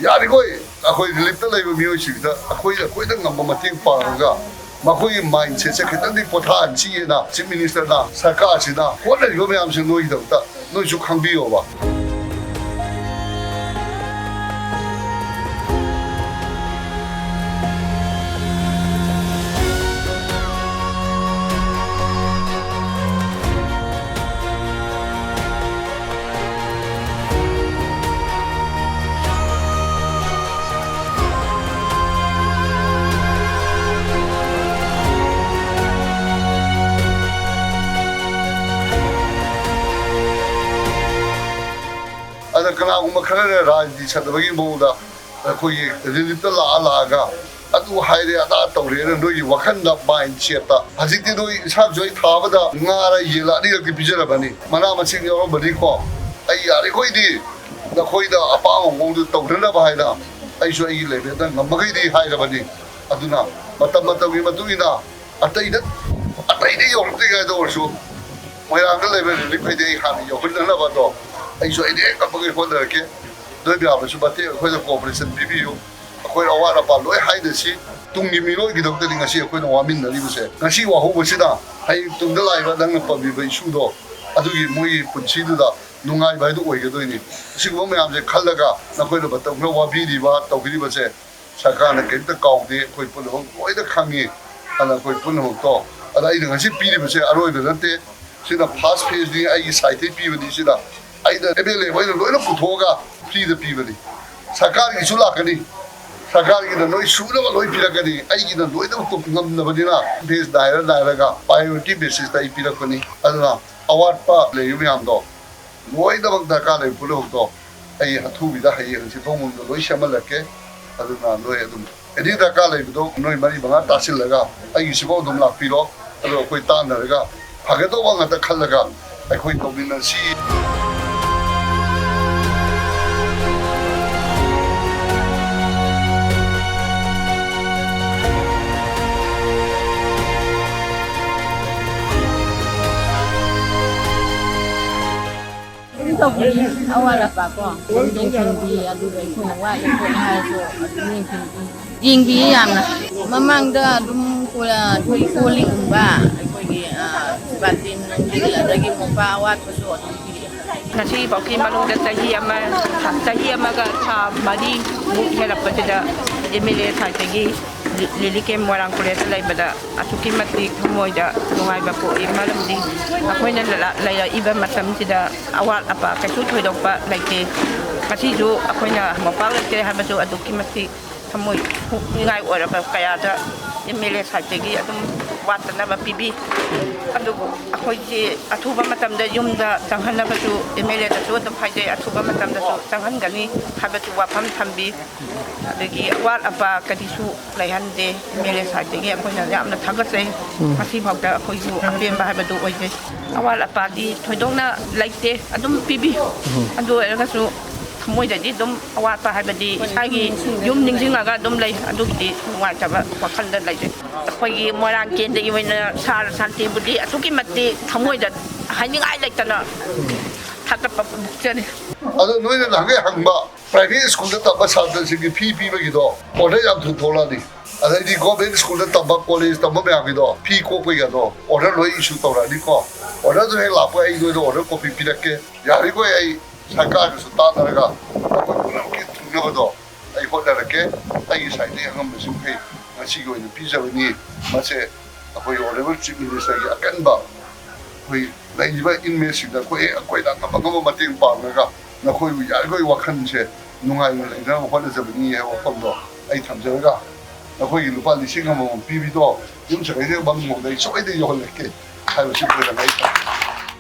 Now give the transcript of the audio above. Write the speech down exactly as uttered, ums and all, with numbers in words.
ꯌꯥꯔꯤꯈꯣꯏ ꯑꯩꯈꯣꯏ ꯔꯤꯂꯤꯐꯇ ꯂꯩꯕ ꯃꯤꯑꯣꯏꯁꯤꯡꯗ ꯑꯩꯈꯣꯏ, ꯑꯩꯈꯣꯏꯗ ꯉꯝꯕ ꯃꯇꯦꯡ ꯄꯥꯡꯉꯒ ꯃꯈꯣꯏꯒꯤ ꯃꯥꯏꯟꯁꯦꯠꯁꯦ ꯈꯤꯇꯪꯗꯤ ꯄꯣꯊꯥꯍꯟꯁꯤꯑꯅ ꯆꯤꯐ ꯃꯤꯅꯤꯁꯇꯔꯅ, ꯁꯔꯀꯥꯔꯁꯤꯅ ꯍꯣꯠꯅꯔꯤꯕ ꯃꯌꯥꯝꯁꯦ ꯅꯣꯏꯒꯤꯗꯃꯛꯇ ꯅꯣꯏꯁꯨ ꯈꯪꯕꯤꯌꯣꯕ꯫ ꯑꯗ ꯀꯅꯥꯒꯨꯝꯕ ꯈꯔꯅ ꯔꯥꯖꯅꯤꯇꯤ ꯁꯥꯟꯅꯕꯒꯤ ꯃꯑꯣꯡꯗ ꯑꯩꯈꯣꯏꯒꯤ ꯔꯤꯂꯤꯐꯇ ꯂꯥꯛꯑ ꯂꯥꯛꯑꯒ ꯑꯗꯨ ꯍꯥꯏꯔꯦ, ꯑꯗꯥ ꯇꯧꯔꯦꯅ ꯅꯣꯏꯒꯤ ꯋꯥꯈꯜꯗ, ꯃꯥꯏꯟꯁꯦꯠꯇ꯫ ꯍꯧꯖꯤꯛꯇꯤ ꯅꯣꯏ ꯏꯟꯁꯥꯡꯁꯨ ꯑꯩ ꯊꯥꯕꯗ ꯉꯥꯔ ꯌꯦꯜꯂ ꯑꯅꯤꯔꯛꯇꯤ ꯄꯤꯖꯔꯕꯅꯤ, ꯃꯅꯥ ꯃꯁꯤꯡ ꯌꯥꯎꯔꯝꯕꯅꯤꯀꯣ꯫ ꯑꯩ ꯌꯥꯔꯤꯈꯣꯏꯗꯤ ꯅꯈꯣꯏꯗ ꯑꯄꯥꯝꯕ ꯃꯑꯣꯡꯗ ꯇꯧꯅꯅꯕ ꯍꯥꯏꯅ ꯑꯩꯁꯨ ꯑꯩꯒꯤ ꯂꯦꯚꯦꯜꯗ ꯉꯝꯃꯈꯩꯗꯤ ꯍꯥꯏꯔꯕꯅꯤ꯫ ꯑꯗꯨꯅ ꯃꯇꯝ ꯃꯇꯝꯒꯤ ꯃꯇꯨꯡ ꯏꯟꯅ ꯑꯇꯩꯗ, ꯑꯇꯩꯗ ꯌꯧꯔꯛꯇ꯭ꯔꯤꯉꯩꯗ ꯑꯣꯏꯔꯁꯨ ꯃꯣꯏꯔꯥꯡꯗ ꯂꯩꯕ ꯔꯤꯂꯤꯐ ꯈꯩꯗꯤ ꯑꯩ ꯍꯥꯟꯅ ꯌꯧꯍꯟꯅꯅꯕꯗꯣ ꯑꯩꯁꯨ ꯑꯩꯅ ꯍꯦꯛ ꯉꯝꯃꯈꯩ ꯍꯣꯠꯅꯔꯛꯀꯦ꯫ ꯅꯣꯏ ꯃꯌꯥꯝꯅꯁꯨ ꯃꯇꯦꯡ ꯑꯩꯈꯣꯏꯗ ꯀꯣꯑꯣꯄꯔꯦꯁꯟ ꯄꯤꯕꯤꯌꯨ꯫ ꯑꯩꯈꯣꯏ ꯑꯋꯥꯠ ꯑꯄꯥ ꯂꯣꯏ ꯍꯥꯏꯅꯁꯤ꯫ ꯇꯨꯡꯒꯤ ꯃꯤꯔꯣꯜꯒꯤꯗꯃꯛꯇꯗꯤ ꯉꯁꯤ ꯑꯩꯈꯣꯏꯅ ꯋꯥꯃꯤꯟꯅꯔꯤꯕꯁꯦ, ꯉꯁꯤ ꯋꯥꯍꯧꯕꯁꯤꯅ ꯍꯌꯦꯡ ꯇꯨꯡꯗ ꯂꯥꯛꯏꯕ ꯅꯪꯅ ꯄꯟꯕꯤꯕ ꯏꯁꯨꯗꯣ, ꯑꯗꯨꯒꯤ ꯃꯣꯏꯒꯤ ꯄꯨꯟꯁꯤꯗꯨꯗ ꯅꯨꯡꯉꯥꯏꯕ ꯍꯥꯏꯗꯨ ꯑꯣꯏꯒꯗꯣꯏꯅꯤ꯫ ꯑꯁꯤꯒꯨꯝꯕ ꯃꯌꯥꯝꯁꯦ ꯈꯜꯂꯒ ꯅꯈꯣꯏꯅ ꯃꯇꯝ ꯈꯔ ꯋꯥꯕꯤꯔꯤꯕ, ꯇꯧꯕꯤꯔꯤꯕꯁꯦ ꯁꯔꯀꯥꯔꯅ ꯀꯔꯤꯝꯇ ꯀꯥꯎꯗꯦ꯫ ꯑꯩꯈꯣꯏ ꯄꯨꯝꯅꯃꯛ ꯂꯣꯏꯅ ꯈꯪꯉꯤ꯫ ꯑꯗꯨꯅ ꯑꯩꯈꯣꯏ ꯄꯨꯝꯅꯃꯛꯇꯣ, ꯑꯗ ꯑꯩꯅ ꯉꯁꯤ ꯄꯤꯔꯤꯕꯁꯦ ꯑꯔꯣꯏꯕ ꯅꯠꯇꯦ꯫ ꯁꯤꯅ ꯐꯥꯔꯁ ꯐꯦꯁꯅꯤ, ꯑꯩꯒꯤ ꯁꯥꯏꯠꯇꯒꯤ ꯄꯤꯕꯅꯤ꯫ ꯁꯤꯅ ꯑꯩꯅ ꯑꯦꯝ ꯑꯦꯜ ꯑꯦ ꯍꯣꯏꯅ ꯂꯣꯏꯅ ꯄꯨꯊꯣꯛꯑꯒ ꯐ꯭ꯔꯤꯗ ꯄꯤꯕꯅꯤ꯫ ꯁꯔꯀꯥꯔꯒꯤꯁꯨ ꯂꯥꯛꯀꯅꯤ, ꯁꯔꯀꯥꯔꯒꯤꯅ ꯂꯣꯏ ꯁꯨꯅꯕ ꯂꯣꯏ ꯄꯤꯔꯛꯀꯅꯤ꯫ ꯑꯩꯒꯤꯅ ꯂꯣꯏꯅꯃꯛ ꯉꯝꯗꯕꯅꯤꯅ ꯐꯦꯁ ꯅꯥꯏꯔ ꯅꯥꯏꯔꯒ ꯄ꯭ꯔꯥꯏꯌꯣꯔꯤꯇꯤ ꯕꯦꯁꯤꯁꯇ ꯑꯩ ꯄꯤꯔꯛꯄꯅꯤ꯫ ꯑꯗꯨꯅ ꯑꯋꯥꯠꯄ ꯂꯩꯔꯤꯕ ꯃꯌꯥꯝꯗꯣ ꯂꯣꯏꯅꯃꯛ ꯗꯔꯀꯥꯔ ꯂꯩꯕ ꯄꯨꯝꯅꯃꯛꯇꯣ ꯑꯩ ꯑꯊꯨꯕꯤꯗ ꯍꯌꯦꯡ ꯍꯪꯆꯤꯠ ꯐꯥꯎꯕꯗ ꯂꯣꯏ ꯁꯦꯝꯍꯜꯂꯛꯀꯦ꯫ ꯑꯗꯨꯅ ꯅꯣꯏ ꯑꯗꯨꯝ ꯑꯦꯅꯤ ꯗꯔꯀꯥꯔ ꯂꯩꯕꯗꯣ ꯅꯣꯏ ꯃꯔꯤ ꯃꯉꯥ ꯇꯥꯁꯤꯜꯂꯒ ꯑꯩꯒꯤꯁꯤꯐꯥꯎ ꯑꯗꯨꯝ ꯂꯥꯛꯄꯤꯔꯣ꯫ ꯑꯗꯣ ꯑꯩꯈꯣꯏ ꯇꯥꯟꯅꯔꯒ ꯐꯒꯗꯧꯕ ꯉꯥꯛꯇ ꯈꯜꯂꯒ ꯑꯩꯈꯣꯏ ꯇꯧꯃꯤꯟꯅꯁꯤ꯫ ꯑꯋꯥꯠ ꯑꯄꯥ ꯀꯣ ꯑꯗꯨꯝ ꯌꯦꯡꯁꯤꯟꯕꯤ, ꯑꯗꯨꯒ ꯑꯩꯈꯣꯏꯅ ꯋꯥꯠꯂꯦ ꯈꯣꯠꯂꯦ ꯍꯥꯏꯔꯁꯨ ꯑꯗꯨꯝ ꯌꯦꯡꯁꯤꯟꯕꯤ꯫ ꯌꯦꯡꯕꯤꯌꯦ ꯌꯥꯝꯅ꯫ ꯃꯃꯥꯡꯗ ꯑꯗꯨꯝ ꯀꯣ-, ꯑꯩꯈꯣꯏ ꯀꯣꯜ ꯂꯤꯛꯀꯨꯝꯕ, ꯑꯩꯈꯣꯏꯒꯤ, ꯑ, ꯕꯥꯇꯤꯟ ꯅꯨꯡꯇꯤꯟ, ꯑꯗꯒꯤ ꯃꯣꯝꯄꯥꯛ ꯑꯋꯥꯠꯄꯁꯨ ꯑꯗꯨꯝ ꯄꯤꯔꯛꯑꯦ꯫ ꯉꯁꯤꯐꯥꯎꯒꯤ ꯃꯅꯨꯡꯗ ꯆꯍꯤ ꯑꯃ, ꯆꯍꯤ ꯑꯃꯒ ꯊꯥ ꯃꯔꯤꯃꯨꯛ ꯍꯦꯜꯂꯛꯄꯁꯤꯗ ꯑꯦꯝ ꯑꯦꯜ ꯑꯦ ꯁꯥꯏꯠꯇꯒꯤ ꯂꯤ-, ꯂꯤꯂꯤ ꯀꯦꯝ ꯃꯣꯏꯔꯥꯡ ꯀꯣꯂꯦꯖꯇ ꯂꯩꯕꯗ ꯑꯁꯨꯛꯀꯤ ꯃꯇꯤꯛ ꯊꯃꯣꯏꯗ ꯅꯨꯡꯉꯥꯏꯕ ꯄꯣꯛꯏ꯫ ꯃꯔꯝꯗꯤ ꯑꯩꯈꯣꯏꯅ ꯂ-, ꯂꯩꯔꯛꯏꯕ ꯃꯇꯝꯁꯤꯗ ꯑꯋꯥꯠ ꯑꯄꯥ ꯀꯩꯁꯨ ꯊꯣꯏꯗꯣꯛꯄ ꯂꯩꯇꯦ꯫ ꯉꯁꯤꯁꯨ ꯑꯩꯈꯣꯏꯅ ꯃꯣꯝꯄꯥꯛ ꯂꯩꯇꯦ ꯍꯥꯏꯕꯁꯨ ꯑꯗꯨꯛꯀꯤ ꯃꯇꯤꯛ ꯊꯃꯣꯏ ꯍꯨꯅꯤꯡꯉꯥꯏ ꯑꯣꯏꯔꯕ ꯀꯌꯥꯗ ꯑꯦꯝ ꯑꯦꯜ ꯑꯦ ꯁꯥꯏꯠꯇꯒꯤ ꯑꯗꯨꯝ ꯋꯥꯠꯇꯅꯕ ꯄꯤꯕꯤ꯫ ꯑꯗꯨꯕꯨ ꯑꯩꯈꯣꯏꯒꯤ ꯑꯊꯨꯕ ꯃꯇꯝꯗ ꯌꯨꯝꯗ ꯆꯪꯍꯟꯅꯕꯁꯨ ꯑꯦꯝ ꯑꯦꯜ ꯑꯦꯗꯁꯨ ꯑꯗꯨꯝ ꯍꯥꯏꯖꯩ, ꯑꯊꯨꯕ ꯃꯇꯝꯗꯁꯨ ꯆꯪꯍꯟꯒꯅꯤ ꯍꯥꯏꯕꯁꯨ ꯋꯥꯐꯝ ꯊꯝꯕꯤ꯫ ꯑꯗꯒꯤ ꯑꯋꯥꯠ ꯑꯄꯥ ꯀꯔꯤꯁꯨ ꯂꯩꯍꯟꯗꯦ꯫ ꯑꯦꯝ ꯑꯦꯜ ꯑꯦ ꯁꯥꯏꯠꯇꯒꯤ ꯑꯩꯈꯣꯏꯅ ꯌꯥꯝꯅ ꯊꯥꯒꯠꯆꯩ꯫ ꯎꯝ꯫ ꯉꯁꯤꯐꯥꯎꯗ ꯑꯩꯈꯣꯏꯁꯨ ꯑꯄꯦꯟꯕ ꯍꯥꯏꯕꯗꯨ ꯑꯣꯏꯖꯩ꯫ ꯑꯋꯥꯠ ꯑꯄꯥꯗꯤ ꯊꯣꯏꯗꯣꯛꯅ ꯂꯩꯇꯦ, ꯑꯗꯨꯝ ꯄꯤꯕꯤ꯫ ꯎꯝ꯫ ꯑꯗꯨ ꯑꯣꯏꯔꯒꯁꯨ ꯊꯃꯣꯏꯗꯗꯤ ꯑꯗꯨꯝ ꯑꯋꯥꯠꯄ ꯍꯥꯏꯕꯗꯤ ꯏꯁꯥꯒꯤ ꯌꯨꯝ ꯅꯤꯡꯁꯤꯡꯉꯒ ꯑꯗꯨꯝ ꯂꯩ꯫ ꯑꯗꯨꯒꯤꯗꯤ ꯅꯨꯡꯉꯥꯏꯇꯕ ꯋꯥꯈꯜꯗ ꯂꯩꯖꯩ꯫ ꯑꯩꯈꯣꯏꯒꯤ ꯃꯣꯏꯔꯥꯡ ꯀꯦꯟꯗ꯭ꯔꯒꯤ ꯑꯣꯏꯅ ꯁꯥꯔ ꯁꯥꯟꯇꯤꯕꯨꯗꯤ ꯑꯁꯨꯛꯀꯤ ꯃꯇꯤꯛ ꯊꯃꯣꯏꯗ ꯍꯥꯏꯅꯤꯡꯉꯥꯏ ꯂꯩꯇꯅ ꯊꯥꯒꯠꯄ ꯐꯣꯡꯗꯣꯛꯆꯔꯤ꯫ ꯑꯗꯣ ꯅꯣꯏꯅ ꯅꯍꯥꯟꯒꯩ ꯍꯪꯕ ꯄ꯭ꯔꯥꯏꯚꯦꯠ ꯁ꯭ꯀꯨꯜꯗ ꯇꯝꯕ ꯁꯥꯇ꯭ꯔꯁꯤꯡꯒꯤ ꯐꯤ ꯄꯤꯕꯒꯤꯗꯣ ꯑꯣꯔꯗꯔ ꯌꯥꯝ ꯊꯨꯅ ꯊꯣꯛꯂꯛꯑꯅꯤ꯫ ꯑꯗꯩꯗꯤ ꯒꯣꯔꯃꯦꯟ ꯁ꯭ꯀꯨꯜꯗ ꯇꯝꯕ, ꯀꯣꯂꯦꯖ ꯇꯝꯕ ꯃꯌꯥꯝꯒꯤꯗꯣ ꯐꯤ ꯀꯣꯛꯄꯩꯒꯗꯣ ꯑꯣꯔꯗꯔ ꯂꯣꯏ ꯏꯁꯨ ꯇꯧꯔꯛꯑꯅꯤꯀꯣ꯫ ꯑꯣꯔꯗꯔꯗꯨ ꯍꯦꯛ ꯂꯥꯛꯄ ꯑꯩ ꯅꯣꯏꯗ ꯑꯣꯔꯗꯔ ꯀꯣꯄꯤ ꯄꯤꯔꯛꯀꯦ꯫ ꯌꯥꯔꯤꯈꯣꯏ ꯑꯩ ꯁꯔꯀꯥꯔꯒꯁꯨ ꯇꯥꯟꯅꯔꯒ ꯑꯩꯈꯣꯏ ꯄꯨꯝꯅꯃꯛꯀꯤ ꯊꯨꯡꯅꯕꯗꯣ ꯑꯩ ꯍꯣꯠꯅꯔꯛꯀꯦ꯫ ꯑꯩꯒꯤ ꯁꯥꯏꯠꯇꯒꯤ ꯑꯉꯝꯕꯁꯨ ꯃꯈꯩ ꯉꯁꯤꯒꯤ ꯑꯣꯏꯅ ꯄꯤꯖꯕꯅꯤ꯫ ꯃꯁꯦ ꯑꯩꯈꯣꯏ ꯑꯣꯅꯔꯦꯕꯜ ꯆꯤꯐ ꯃꯤꯅꯤꯁꯇꯔꯒꯤ ꯑꯀꯟꯕ ꯑꯩꯈꯣꯏ ꯂꯩꯔꯤꯕ ꯏꯟꯃꯦꯠꯁꯤꯡꯗ ꯑꯩꯈꯣꯏ, ꯑꯩꯈꯣꯏꯅ ꯑꯉꯝ ꯑꯉꯝꯕ ꯃꯇꯦꯡ ꯄꯥꯡꯉꯒ ꯅꯈꯣꯏꯕꯨ ꯌꯥꯔꯤꯈꯣꯏ ꯋꯥꯈꯜꯁꯦ ꯅꯨꯡꯉꯥꯏꯅ ꯂꯩꯅꯕ ꯍꯣꯠꯅꯖꯕꯅꯤ ꯍꯥꯏꯕ ꯋꯥꯐꯝꯗꯣ ꯑꯩ ꯊꯝꯖꯔꯒ, ꯅꯈꯣꯏꯒꯤ ꯂꯨꯄꯥ ꯂꯤꯁꯤꯡ ꯑꯃꯃꯝ ꯄꯤꯕꯤꯗꯣ ꯌꯨꯝ ꯁꯀꯩꯁꯦ ꯃꯪ ꯅꯣꯡꯗ ꯑꯩ ꯁꯣꯏꯗꯅ ꯌꯧꯍꯜꯂꯛꯀꯦ ꯍꯥꯏꯕꯁꯤ ꯑꯣꯏꯔꯒ ꯑꯩ